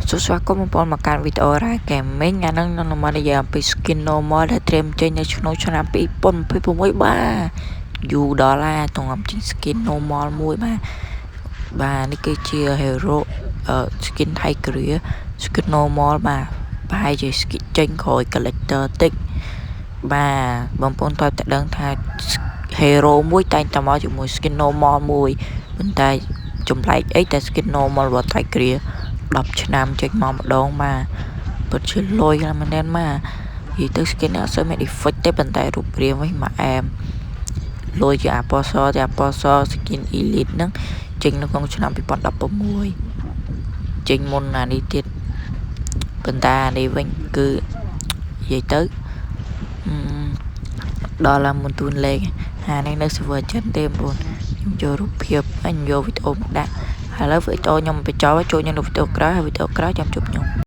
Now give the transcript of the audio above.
សួស្វាគមន៍បងប្អូនមកកាន់វីដេអូរ៉ា Gaming ថ្ងៃនេះខ្ញុំនឹងមកនិយាយអំពី skin normal ដែលត្រៀមចេញនៅក្នុងឆ្នាំ2026បាទយូរដល់ហើយទងចេញ skin normal មួយបាទបាទនេះគឺជា hero skin Tigreal skin normal បាទប្រហែលជា skin ចេញក្រោយ collector តិចបាទបងប្អូនតើតែដឹងថា hero មួយតែងតែមកជាមួយ skin normal មួយប៉ុន្តែចម្លែកអីតែ skin normal របស់ Tigreal 10ឆ្នាំចេញមកម្ដងបាទពិតជាលយខ្លាំងមែនទែនបាទនិយាយទៅ skin នេះអត់សូវមាន effect ទេប៉ុន្តែរូបរាងវិញមកអែមលយជាអាពណ៌សតែអាពណ៌ស skin elite ហ្នឹងចេញនៅក្នុងឆ្នាំ2016ចេញមុនអានេះទៀតប៉ុន្តែអានេះវិញគឺនិយាយទៅដល់ឡើងមុនទូនលេខអានេះនៅ server ចិនទេបងប្អូនខ្ញុំយករូបភាពហើយខ្ញុំយកវីដេអូមកដាក់ឥឡូវវីដេអូខ្ញុំបញ្ចប់ចូលខ្ញុំនៅវីដេអូក្រោយហើយវីដេអូក្រោយចាំជួបខ្ញុំ។